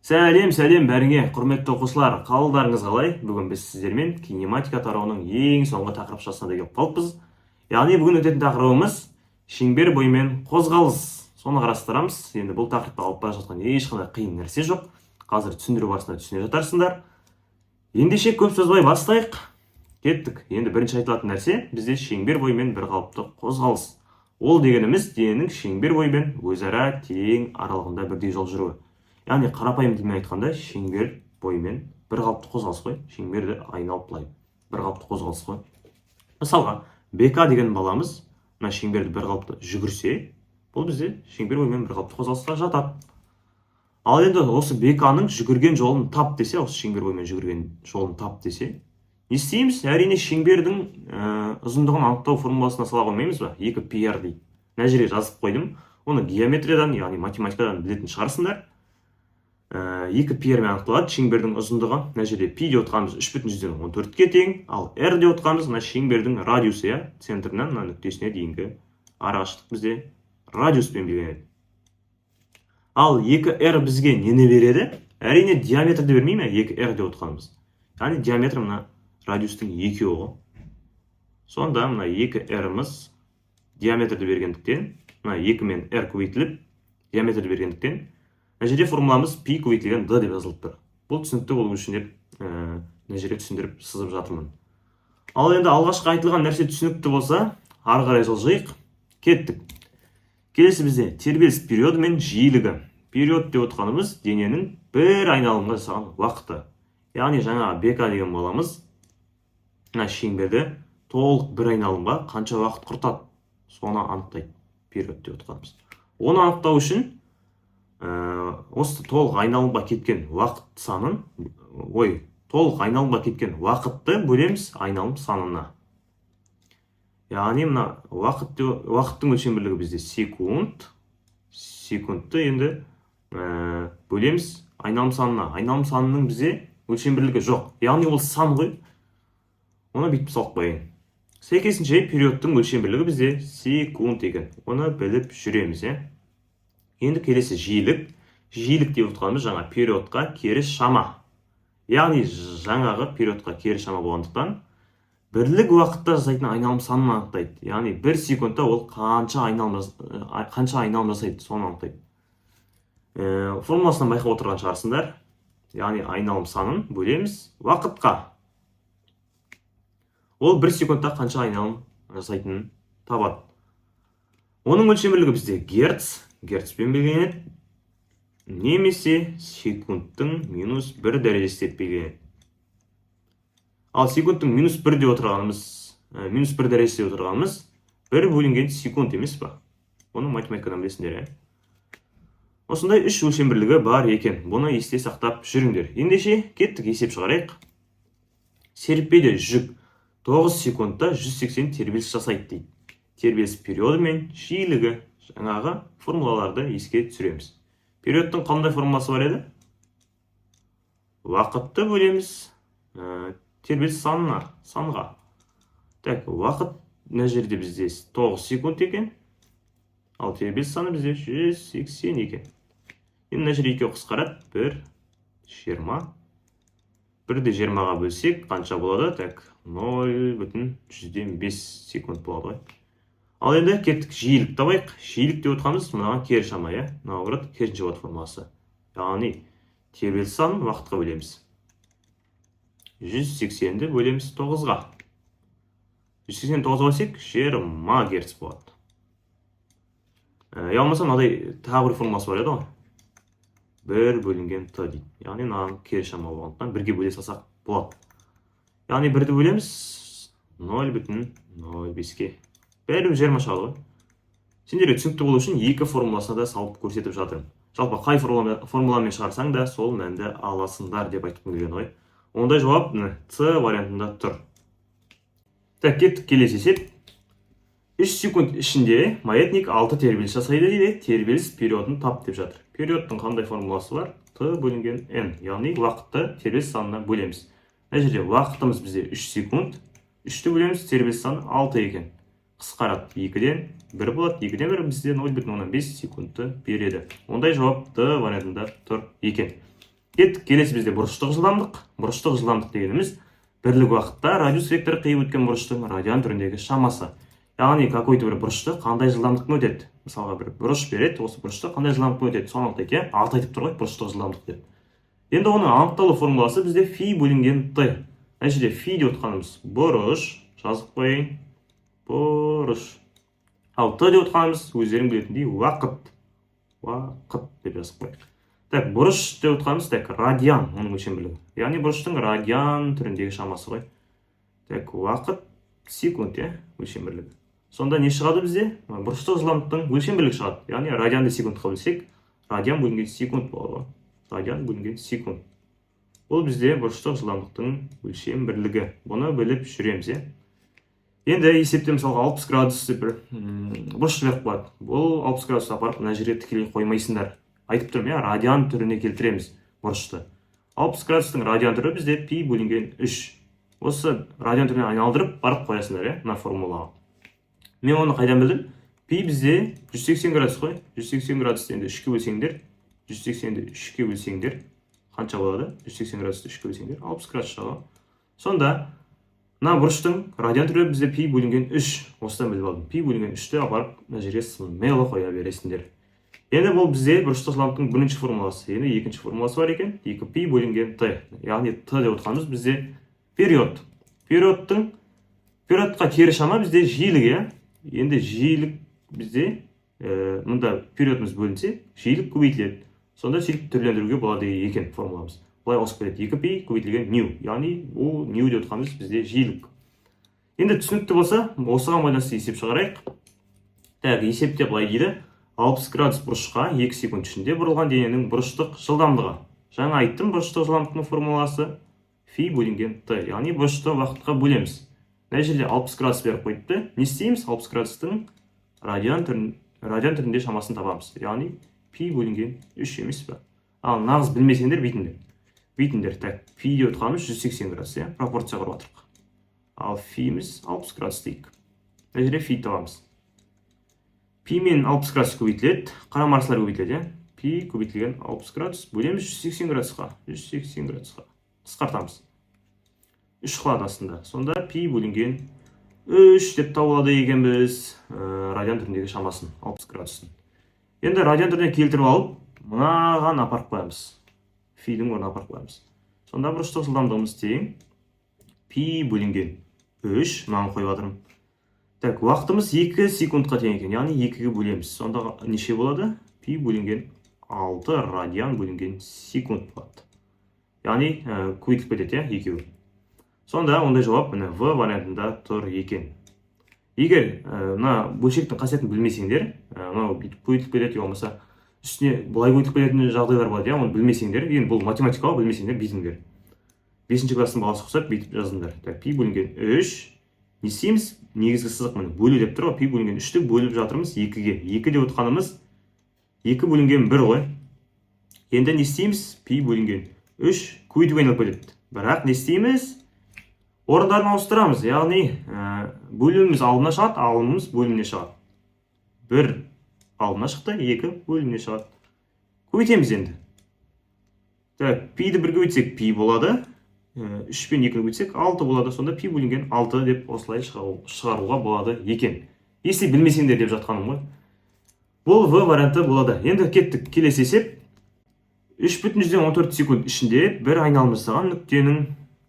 Сәлем, сәлем бәріңе, құрметті оқушылар! Қалдарыңыз қалай? Бүгін біз сіздермен кинематика тарауының ең соңғы тақырыпшасына да келіп қалыппыз. Яғни бүгін өтетін тақырыбымыз — шеңбер бойымен қозғалыс. Соны қарастырамыз. Енді бұл тақырыпты алып бара жатқан ешқандай қиын нәрсе жоқ. Қазір түсіндіру барысында түсіне жатарсыңдар. Ендеше көп созбай бастайық. Кеттік. Енді бірінші айтылатын нәрсе бізде — шеңбер бойымен бір қалыпты қозғалыс. Ол дегеніміз — дененің шеңбер бойымен өзара тең аралығында бірдей жол жүруі. Яғни қарапайым тілмен айтқанда, шеңбер бойымен бір қалыпты қозғалыс қой. Шеңберді айналып, былай бір қалыпты қозғалыс қой. Мысалға, БК деген баламыз мына шеңберді бір қалыпты жүгірсе, бұл бізде шеңбер бойымен бір қалыпты қозғалысқа жатады. Ал енді осы БК-ның жүгірген жолын тап десе, осы шеңбер бойымен жүгірген жолын тап десе, не істейміз? Әрине, шеңбердің ұзындығын анықтау формуласына сала қоймаймыз ба? 2 пи р дейді. Мына жерге жазып қойдым. Оны геометриядан, яғни математикадан білетін шығарсыңдар. 2 пи мен анықталады шеңбердің ұзындығы. Мына жерде пи деп отырғанымыз 3,14-ке тең, ал r деп отырғанымыз мына шеңбердің радиусы, иә, центрінен мына нүктесіне дейінгі арақашықтық бізде радиуспен белгіленеді. Ал 2 r бізге нені береді? Әрине, диаметрді бермей ме 2 r деп отырғанымыз? Яғни диаметр мына радиустың екеуі ғой. Сонда мына 2 r-іміз диаметрді бергендіктен, мына 2 мен r көбейтіліп диаметрді бергендіктен, мына жерде формуламыз пи көбейтілген d деп жазылып тұр. Бұл түсінікті болу үшін деп мына жерге түсіндіріп сызып жатырмын. Ал енді алғашқы айтылған нәрсе түсінікті болса, ары қарай жылжиық. Кеттік. Келесі бізде тербеліс периоды мен жиілігі. Период деп отырғанымыз — дененің бір айналымға жасаған уақыты. Яғни жаңағы БК деген баламыз мына шеңберді толық бір айналымға қанша уақыт құртады, соны анықтайды период деп отырғанымыз. Оны анықтау үшін осы толық айналымға кеткен уақыт санын, ой, толық айналымға кеткен уақытты бөлеміз айналым санына. Яғни мына уақыт, уақыттың өлшем бірлігі бізде секунд. Секундты енді бөлеміз айналым санына. Айналым санының бізде өлшем бірлігі жоқ, яғни ол сан ғой. Оны бүйтіп салып қояйын. Сәйкесінше, периодтың өлшем бірлігі бізде секунд екен. Оны біліп жүреміз, иә. Енді келесі — жиілік. Жиілік деп отырғанымыз жаңа периодқа кері шама. Яғни жаңағы периодқа кері шама болғандықтан, бірлік уақытта жасайтын айналым санын анықтайды. Яғни бір секундта ол қанша айналым жасайды, соны анықтайды. Формуласынан байқап отырған шығарсыңдар. Яғни айналым санын бөлеміз уақытқа, ол бір секундта қанша айналым жасайтынын табады. Оның өлшем бірлігі бізде герц, герцпен белгіленеді немесе секундтың минус бір дәрежесі деп белгіленеді. Ал секундтың минус бір деп отырғанымыз, минус бір дәрежесі деп отырғанымыз бір бөлінген секунд емес па? Оны математикадан білесіңдер, иә. Осындай үш өлшем бірлігі бар екен. Бұны есте сақтап жүріңдер. Ендеше кеттік, есеп шығарайық. Серіппеде жүк 9 секундта 180 тербеліс жасайды дейді. Тербеліс периоды мен жиілігі. Жаңағы формулаларды еске түсіреміз. Периодтың қандай формуласы бар еді? Уақытты бөлеміз тербеліс санына, санға. Так, уақыт мына жерде бізде 9 секунд екен, ал тербеліс саны бізде 180 екен. Енді мына жерде екеуі қысқарады. Бір жиырма, бірді 20-ға бөлсек, қанша болады? Так, 0,5 секунд болады ғой. Ал енді кеттік, жиілік табайық. Жиілік деп отырғанымыз мынаған кері шама, иә. Наоборот, керісінше болады формуласы. Яғни тербеліс санын уақытқа бөлеміз. 180-ді бөлеміз 9-ға. 180 9-ға бөлсек, 20 герц болады. Я болмаса мынадай тағы бір формуласы бар еді ғой, бір бөлінген т дейді. Яғни мынаған кері шама болғандықтан, бірге бөле салсақ болады. Яғни бірді бөлеміз 0,05-ке, бәрібір 20 шығады ғой. Сендерге түсінікті болу үшін екі формуласына да салып көрсетіп жатырмын. Жалпы қай формуламен шығарсаң да, сол мәнді аласыңдар деп айтқым келген ғой. Ондай жауап міне, С вариантында тұр. Так, кеттік, келесі есеп. 3 секунд ішінде маятник 6 тербеліс жасайды дейді. Тербеліс периодын тап деп жатыр. Периодтың қандай формуласы бар? Т бөлінген n. Яғни уақытты тербеліс санына бөлеміз. Мына жерде уақытымыз бізде 3 секунд. 3-ті бөлеміз, тербеліс саны 6 екен. Қысқарады, 2-ден 1 болады. 2-ден 1 бізде 0,5 секундты береді. Ондай жауап Д вариантында тұр екен. Кеттік, келесі бізде бұрыштық жылдамдық. Бұрыштық жылдамдық дегеніміз — бірлік уақытта радиус векторы қиып өткен бұрыштың радиан түріндегі шамасы. Яғни какой-то бір бұрышты қандай жылдамдықпен өтеді. Мысалға, бір бұрыш береді, осы бұрышты қандай жылдамдықпен өтеді, соны анықтайды, иә. Аты айтып тұр ғой, бұрыштық жылдамдық деп. Енді оның анықталу формуласы бізде фи бөлінген т. Мына жерде фи деп отқанымыз бұрыш, жазып қояйын, бұрыш. Ал т деп отқанымыз, өздерің білетіндей, уақыт. Уақыт деп жазып қояйық. Так, бұрыш деп отқанымыз, так, радиан, оның өлшем бірлігі, яғни бұрыштың радиан түріндегі шамасы ғой. Так, уақыт секунд, иә, өлшем бірлігі. Сонда не шығады бізде? Бұрыштық жылдамдықтың өлшем бірлігі шығады, яғни радианды секундқа бөлсек, радиан бөлінген секунд болады ғой. Радиан бөлінген секунд — бұл бізде бұрыштық жылдамдықтың өлшем бірлігі. Бұны біліп жүреміз, иә. Енді есепте, мысалға, 60 градус деп бір бұрыш беріп қояды. Бұл 60 градус апарып мына жерге тікелей қоймайсыңдар, айтып тұрмын, иә. Радиан түріне келтіреміз бұрышты. 60 градустың радиан түрі бізде пи бөлінген 3. Осы радиан түріне айналдырып барып қоясыңдар, иә, мына формулаға. Мен оны қайдан білдім? Пи бізде 180 градус қой. 180 градусты енді үшке бөлсеңдер, 180-ді үшке бөлсеңдер, қанша болады? 180 градусты үшке бөлсеңдер, 60 градус шығады. Сонда мына бұрыштың радиан түрі бізде пи бөлінген 3. Осыдан біліп алдым. Пи бөлінген 3-ті апарып мына жерге смело қоя бересіңдер. Енді бұл бізде бұрыштық жылдамдықтың бірінші формуласы. Енді екінші формуласы бар екен: 2 пи бөлінген т. Яғни т деп отқанымыз бізде период. Периодқа кері шама бізде жиілік, иә. Енді жиілік бізде мында периодымыз бөлінсе, жиілік көбейтіледі. Сонда сөйтіп түрлендіруге болады екен. Формуламыз былай ауысып кетеді: 2 пи көбейтілген ню. Яғни ол ню деп отқанымыз бізде жиілік. Енді түсінікті болса, осыған байланысты есеп шығарайық. Так, есепте былай дейді: 60 градус бұрышқа 2 секунд ішінде бұрылған дененің бұрыштық жылдамдығы. Жаңа айттым, бұрыштық жылдамдықтың формуласы фи бөлінген т, яғни бұрышты уақытқа бөлеміз. Мына жерде 60 градус беріп қойыпты. Не істейміз? 60 градустың радиан түрінде шамасын табамыз, яғни пи бөлінген 3 емес па? Ал нағыз білмесеңдер, бүйтіңдер. Так, пи деп отқанымыз 180 градус, иә, пропорция құрып жатырмық. Ал фиіміз 60 градус дейік. Мына жерде фи табамыз. Пи мен 60 градус көбейтіледі, қарама қарсылар көбейтіледі, иә. Пи көбейтілген 60 градус бөлеміз 180 градусқа. 180 градусқа қысқартамыз, үш қалады астында. Сонда пи бөлінген 3 деп тауып алады екенбіз радиан түріндегі шамасын 60 градустың. Енді радиан түріне келтіріп алып, мынаған апарып қоямыз, фидің орнына апарып қоямыз. Сонда бұрыштық жылдамдығымыз тең пи бөлінген 3, мынаны қойып жатырмын. Так, уақытымыз 2 секундқа тең екен, яғни 2-ге бөлеміз. Сонда неше болады? Пи бөлінген 6 радиан бөлінген секунд болады. Яғни көбейтіліп кетеді, иә, екеуі. Сонда ондай жауап, міне, в вариантында тұр екен. Егер мына бөлшектің қасиетін білмесеңдер, мынау бүйтіп көбейтіліп кетеді, болмаса үстіне былай көбейтіліп кететін жағдайлар болады, иә, оны білмесеңдер, енді бұл математика ғой, білмесеңдер, бүйтіңдер, бесінші класстың баласы ұқсап бүйтіп жазыңдар. Так, пи бөлінген 3. Не істейміз? Негізгі сызық, міне, бөлу деп тұр ғой. Пи бөлінген 3-ті бөліп жатырмыз екіге. Екі деп отқанымыз екі бөлінген бір ғой. Енді не істейміз? Пи бөлінген 3 көбейтуге айналып кетеді, бірақ не істейміз? Орындарын ауыстырамыз, яғни бөліміміз алдына шығады, алымымыз бөліміне шығады. Бір алдына шықты, екі бөліміне шығады. Көбейтеміз енді. Так, пиді бір көбейтсек, пи болады. Үш пен екіні көбейтсек, алты болады. Сонда пи бөлінген алты деп осылай шығаруға болады екен. Если білмесеңдер деп жатқаным ғой. Бұл в варианты болады. Енді кеттік, келесі есеп: 3,14 секунд ішінде бір айналым жасаған нүктенің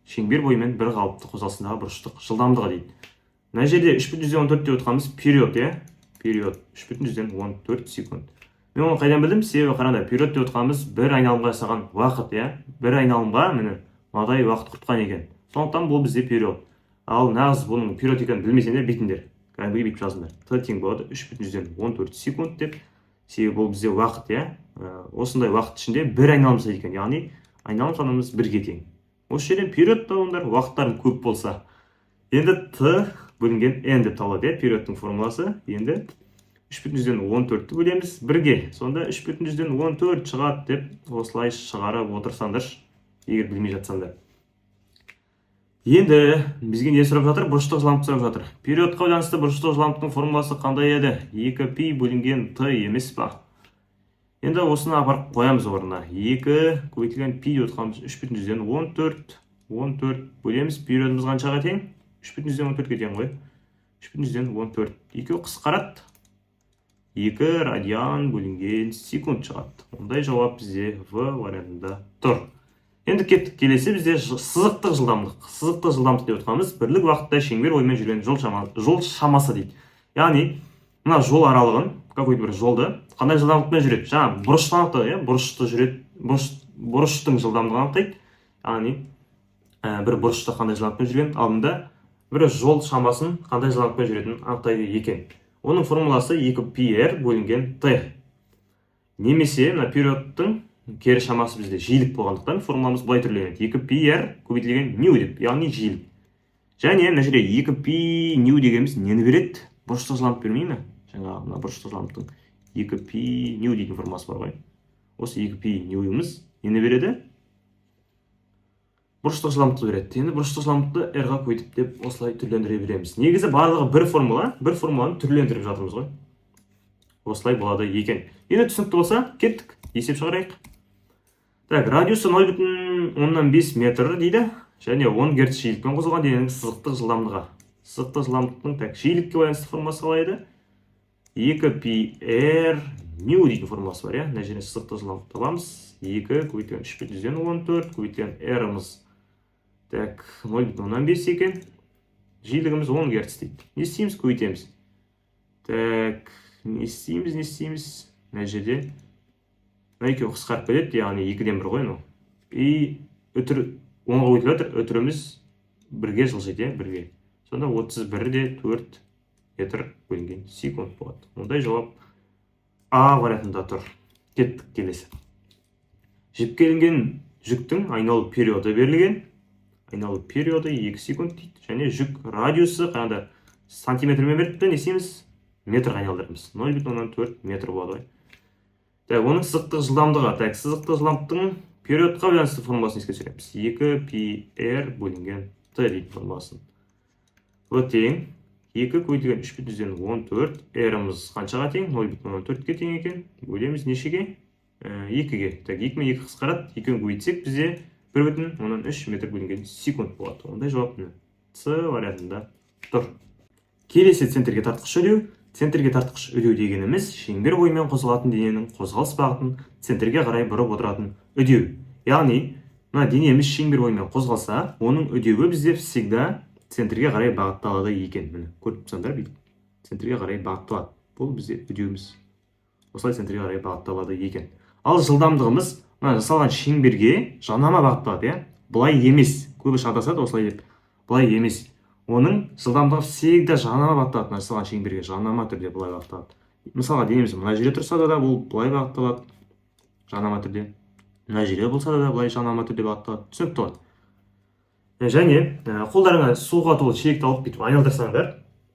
шеңбер бойымен бір қалыпты қозғалысындағы бұрыштық жылдамдығы дейді. Мына жерде 3,14 деп отқанымыз период, иә. Период 3,14 секунд. Мен оны қайдан білдім? Себебі қараңдар, период деп отқанымыз бір айналымға жасаған уақыт, иә. Бір айналымға, міне, мынадай уақыт құртқан екен. Сондықтан бұл бізде период. Ал нағыз бұның период екенін білмесеңдер, бүйтіңдер, кәдімгідей бүйтіп жазыңдар: т тең болады 3,14 секунд деп. Себебі бұл бізде уақыт, иә. Осындай уақыт ішінде бір айналым жасайды екен, яғни айналым санымыз бірге тең. Осы жерден период табыңдар, уақыттарың көп болса. Енді т бөлінген n деп табылады, иә, периодтың формуласы. Енді 3,14-ті бөлеміз бірге, сонда 3,14 шығады деп осылай шығарып отырсаңдаршы, егер білмей жатсаңдар. Енді бізге не сұрап жатыр? Бұрыштық жылдамдық сұрап жатыр. Периодқа байланысты бұрыштық жылдамдықтың формуласы қандай еді? 2 пи бөлінген т емес па? Енді осыны апарып қоямыз орнына. 2 көбейтілген пи деп отқанымыз 3,14, 14 бөлеміз. Периодымыз қаншаға тең? 3,14-ке тең ғой. 3,14. Екеуі қысқарады. 2 радиан бөлінген секунд шығады. Ондай жауап бізде В вариантында тұр. Енді кеттік, келесі бізде сызықтық жылдамдық. Сызықтық жылдамдық деп отқанымыз бірлік уақытта шеңбер бойымен жүрген жол шамасы дейді. Яғни мына жол аралығын, какой-то бір жолды қандай жылдамдықпен жүреді? Жаңа бұрышты анықтады, иә, бұрышты жүреді, бұрыштың жылдамдығын анықтайды. Яғни бір бұрышта қандай жылдамдықпен жүрген, алдында бір жол шамасын қандай жылдамдықпен жүретінін анықтайды екен. Оның формуласы 2 пи r бөлінген t. Немесе мына периодтың кері шамасы бізде жиілік болғандықтан, формуламыз былай түрленеді: 2 пи r көбейтілген ню деп, яғни жиілік. Және мына жерде 2 пи ню дегеніміз нені береді? Бұрыштық жылдамдық бермей ме? Жаңағы мына бұрыштық жылдамдықтың 2 пи ню дейтін формуласы бар ғой. Осы 2 пи нюіміз нені береді? Бұрыштық жылдамдықты береді. Енді бұрыштық жылдамдықты r-ға көбейтіп деп осылай түрлендіре береміз. Негізі барлығы бір формула, бір формуланы түрлендіріп жатырмыз ғой. Осылай болады екен. Енді түсінікті болса, кеттік, есеп шығарайық. Так, радиусы 0,5 метр дейді және 10 герц жиілікпен қозғалған дененің сызықтық жылдамдығы. Сызықтық жылдамдықтың, так, жиілікке байланысты формуласы қалай еді? 2 пи r ню дейтін формуласы бар, иә. Мына жерден сызықтық жылдамдық табамыз. 2 көбейтілген 3,14 көбейтілген r-ымыз, так, 0,5 екен, жиілігіміз 10 герц дейді. Не істейміз? Көбейтеміз. Так, не істейміз, не істейміз? Мына жерде мына екеуі қысқарып кетеді, яғни екіден бір ғой мынау. И үтір 10-ға көбейтіліп жатыр, үтіріміз бірге жылжиды, иә, бірге. Сонда 31,4 метр бөлінген секунд болады. Ондай жауап А вариантында тұр. Кеттік, келесі. Жіпке ілінген жүктің айналу периоды берілген. Айналу периоды 2 секунд дейді және жүк радиусы қандай, сантиметрмен беріпті. Не істейміз? Метрге айналдырамыз. 0,4 метр болады ғой. Так, оның сызықтық жылдамдығы. Так, сызықтық жылдамдықтың периодқа байланысты формуласын еске түсіреміз: 2 пи r бөлінген т дейтін формуласын. В тең 2 көбейтілген 3,14, r-іміз қаншаға тең? 0,4-ке тең екен. Бөлеміз нешеге? Екіге. Так, екі мен екі қысқарады, екеуін көбейтсек, бізде 1,3 метр бөлінген секунд болады. Ондай жауап міне С вариантында тұр. Келесі центрге тартқыш үдеу. Центрге тартқыш үдеу дегеніміз шеңбер бойымен қозғалатын дененің қозғалыс бағытын центрге қарай бұрып отыратын үдеу. Яғни мына денеміз шеңбер бойымен қозғалса, оның үдеуі бізде всегда центрге қарай бағытталады екен. Міне, көріп тұрсаңдар, бүйтіп центрге қарай бағытталады. Бұл бізде үдеуіміз осылай центрге қарай бағытталады екен. Ал жылдамдығымыз мына жасалған шеңберге жанама бағытталады, иә. Былай емес, көбі шатасады осылай деп. Былай емес, оның жылдамдығы всегда жанама бағытталады, мына жасалған шеңберге жанама түрде былай бағытталады. Мысалға, денеміз мына жерде тұрса да, бұл былай бағытталады жанама түрде, мына жерде болса да, былай жанама түрде бағытталады. Түсінікті ғой? Және қолдарыңа суға толы шелекті алып, бүйтіп айналдырсаңдар,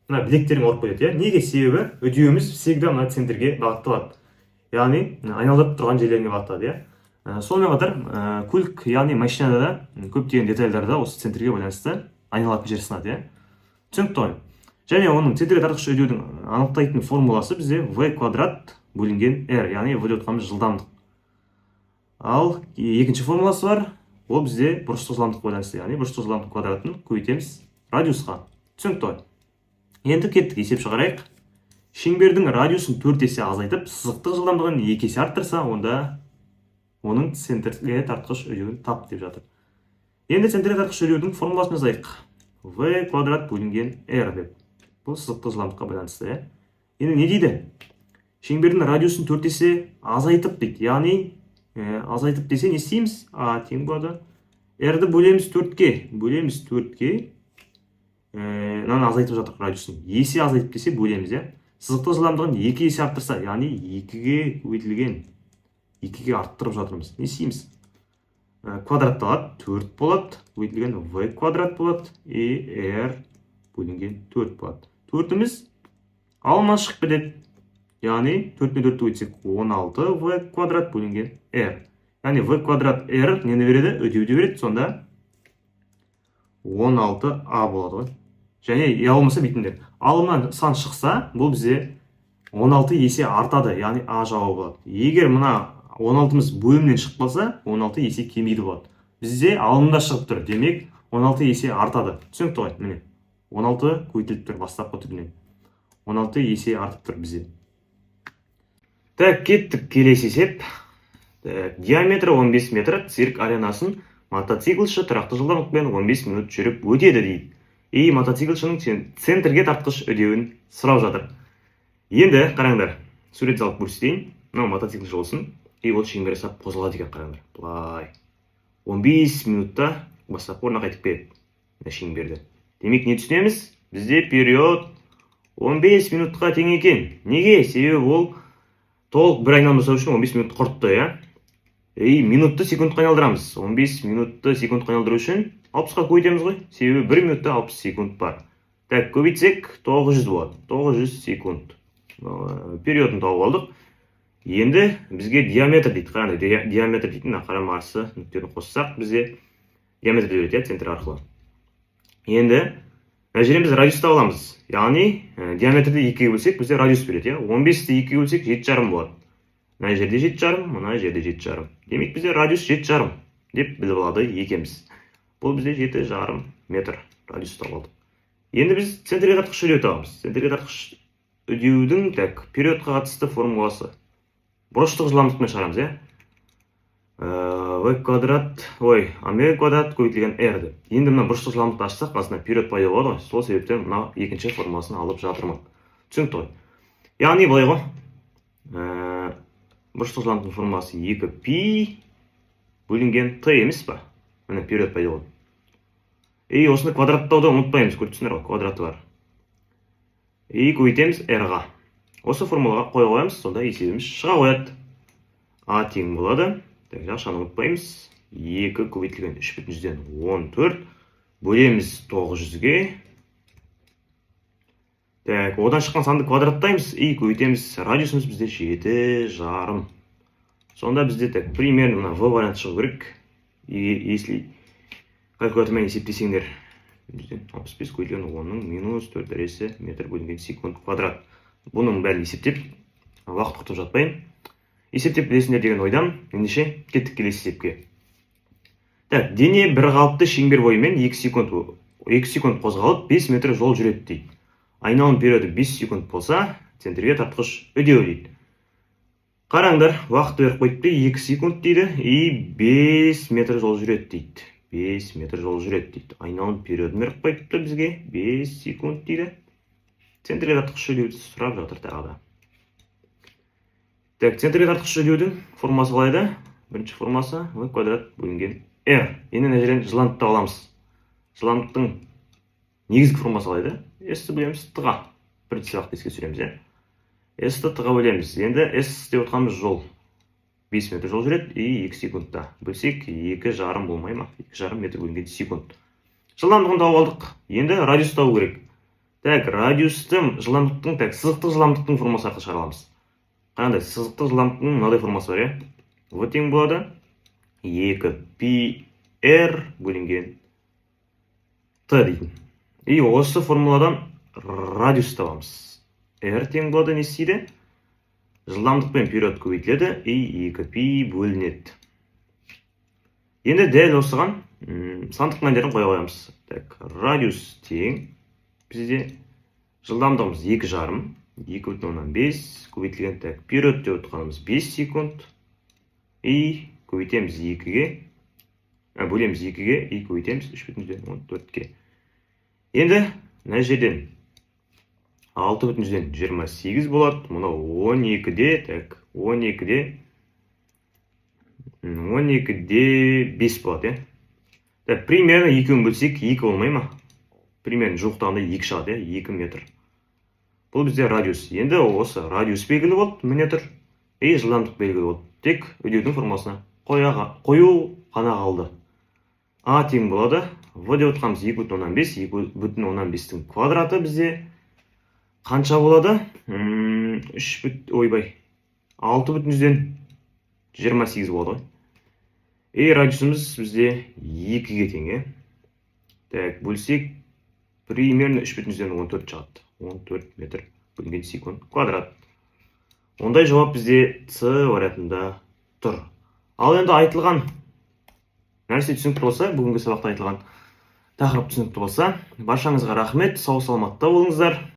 мына білектерің ауырып кетеді, иә. Неге? Себебі үдеуіміз всегда мына центрге бағытталады, яғни айналдырып тұрған жерлеріне бағытталады, иә. Сонымен қатар көлік, яғни машинада да көптеген детальдарда осы центрге байланысты айналатын жер сынады, иә. Түсінікті ғой? Және оның центрге тартқыш үдеудің анықтайтын формуласы бізде в квадрат бөлінген r, яғни в деп отқанымыз жылдамдық. Ал екінші формуласы бар, ол бізде бұрыштық жылдамдыққа байланысты, яғни бұрыштық жылдамдық квадратын көбейтеміз радиусқа. Түсінікті ғой? Енді кеттік, есеп шығарайық. Шеңбердің радиусын төрт есе азайтып, сызықтық жылдамдығын екі есе арттырса, онда оның центрге тартқыш үдеуін тап деп жатыр. Енді центрге тартқыш үдеудің формуласын жазайық: в квадрат бөлінген r деп. Бұл сызықтық жылдамдыққа байланысты, иә. Енді не дейді? Шеңбердің радиусын төрт есе азайтып дейді. Яғни азайтып десе, не істейміз? А тең болады, r-ді бөлеміз төртке, бөлеміз төртке. Мынаны азайтып жатырық радиусын, есе азайтып десе, бөлеміз, иә. Сызықтық жылдамдығын екі есе арттырса, яғни екіге көбейтілген, екіге арттырып жатырмыз. Не істейміз? Квадратталады, төрт болады, көбейтілген в квадрат болады и r бөлінген төрт болады. Төртіміз алма шығып кетеді, яғни төрт пен төртті көбейтсек, 16 в квадрат бөлінген r. Яғни в квадрат r нені береді? Үдеуді береді. Сонда 16 а болады ғой. Және я болмаса бүйтіңдер: алымнан сан шықса, бұл бізде 16 есе артады, яғни А жауабы болады. Егер мына 16-мыз бөлімнен шығып қалса, 16 есе кемиді болады. Бізде алымда шығып тұр, демек, 16 есе артады. Түсінікті ғой? Міне, 16 көбейтіліп тұр бастапқы түбінен. 16 есе артып тұр бізде. Так, кеттік, келесі есеп. Так, диаметрі 15 метр цирк аренасын мотоциклші тұрақты жылдамдықпен 15 минут жүріп өтеді дейді. И мотоциклшінің центрге тартқыш үдеуін сұрап жатыр. Енді қараңдар, сурет салып көрсетейін. Мынау мотоциклші болсын. И ол шеңбер жасап қозғалады екен, қараңдар. Былай. 15 минутта бастапқы орнына қайтып келеді мына шеңберді. Демек, не түсінеміз? Бізде период 15 минутқа тең екен. Неге? Себебі ол толық бір айналым жасау үшін 15 минут құртты, иә? И минутты секундқа айналдырамыз. 15 минутты секундқа айналдыру үшін 60-қа көбейтеміз ғой. Себебі 1 минутта 60 секунд бар. Так, көбейтсек, 900 болады. 900 секунд. Периодын тауып алдық. Енді бізге диаметр дейді. Қараңдар, диаметр дейтін мына қарама қарсы нүктені қоссақ, бізде диаметр береді, иә, центр арқылы. Енді мына жерден біз радиус таба аламыз. Яғни диаметрді екіге бөлсек, бізде радиус береді, иә. 15-ті екіге бөлсек, 7,5 болады. Мына жерде 7,5, мына жерде 7,5. Демек, бізде радиус 7,5 деп біліп алады екенбіз. Бұл бізде 7,5 метр радиус тауып алдық. Енді біз центрге тартқыш үдеу табамыз. Центрге тартқыш үдеудің, так, периодқа қатысты формуласы. Бұрыштық жылдамдықпен шығарамыз, иә. В квадрат, ой, омега квадрат көбейтілген r деп. Енді мына бұрыштық жылдамдықты ашсақ, астына период пайда болады ғой. Сол себептен мына екінші формуласын алып жатырмын. Түсінікті ғой? Яғни былай ғой. Бұрыштық жылдамдықтың формуласы 2 пи бөлінген т емес па? Міне, период пайда болды. И осыны квадраттауды ұмытпаймыз, көріп тұрсыңдар ғой, квадраты бар. И көбейтеміз r-ға. Осы формулаға қоя қоямыз, сонда есебіміз шыға қояды. А тең болады. Так, жақшаны ұмытпаймыз. 2 көбейтілген 3,14 бөлеміз 900-ге. Так, одан шыққан санды квадраттаймыз и көбейтеміз. Радиусымыз бізде 7,5. Сонда бізде, так, примерно мына В варианты шығу керек. И если калькулятормен есептесеңдер, 65 көбейтілген 10-ның минус 4 дәрежесі метр бөлінген секунд квадрат. Бұның бәрін есептеп, уақыт құртып жатпайын. Есептеп білесіңдер деген ойдамын. Ендеше, кеттік келесі есепке. Так, дене бір қалыпты шеңбер бойымен 2 секунд 2 секунд қозғалып, 5 метр жол жүреді дейді. Айналым периоды 5 секунд болса, центрге тартқыш үдеу дейді. Қараңдар, уақыт беріп қойыпты, 2 секунд дейді, и 5 метр жол жүреді дейді. 5 метр жол жүреді дейді. Айналым периодын беріп қойыпты бізге, 5 секунд дейді. Центрге тартқыш үдеуді сұрап жатыр тағы да. Так, центрге тартқыш үдеудің формасы қалай еді? Бірінші формасы в квадрат бөлінген r. Енді мына жерден жылдамдықты аламыз. Жылдамдықтың негізгі формасы қалай еді? S-ті бөлеміз т-ға. Бірінші сабақты еске түсіреміз, иә. S-ті т-ға бөлеміз. Енді S деп отырғанымыз жол. 5 метр жол жүреді и 2 секундта. Бөлсек, 2,5 болмай ма? 2,5 метр бөлінген секунд. Жылдамдығын тауып алдық. Енді радиус табу керек. Так, радиусты жылдамдықтың, так, сызықтық жылдамдықтың формасы арқылы шығара аламыз. Қараңдар, сызықтық жылдамдықтың мынадай формасы бар, иә. В тең болады 2 пи r бөлінген т дейтін. И осы формуладан радиус табамыз. R тең болады не істейді? Жылдамдықпен период көбейтіледі и 2 пи бөлінеді. Енді дәл осыған сандық мәндерін қоя қоямыз. Так, радиус тең бізде жылдамдығымыз 2,5, 2,5 көбейтілген, так, период деп отырғанымыз 5 секунд, и көбейтеміз 2-ге, бөлеміз 2-ге и көбейтеміз 3,14-ке. Енді мына жерден 6,28 болады. Мынау 12-де, так, 12-де 12-де 5 болады, иә. Так, примерно екеуін бөлсек, 2 болмай ма? Примерно жуықтағанда 2 шығады, иә, 2 метр. Бұл бізде радиус. Енді осы радиус белгілі болды, міне тұр. И жылдамдық белгілі болды. Тек үдеудің формуласына қою ғана қалды. А тең болады. В деп отырғанымыз 2,5, 2,5-тің квадраты бізде қанша болады? Үш бүт, ойбай, 6,28 болады ғой. И радиусымыз бізде 2-ге тең, иә. Так, бөлсек, примерно 3,14 шығады. 14 метр бөлінген секунд квадрат. Ондай жауап бізде С вариантында тұр. Ал енді айтылған нәрсе түсінікті болса, бүгінгі сабақта айтылған тақырып түсінікті болса, баршаңызға рахмет, сау саламатта болыңыздар.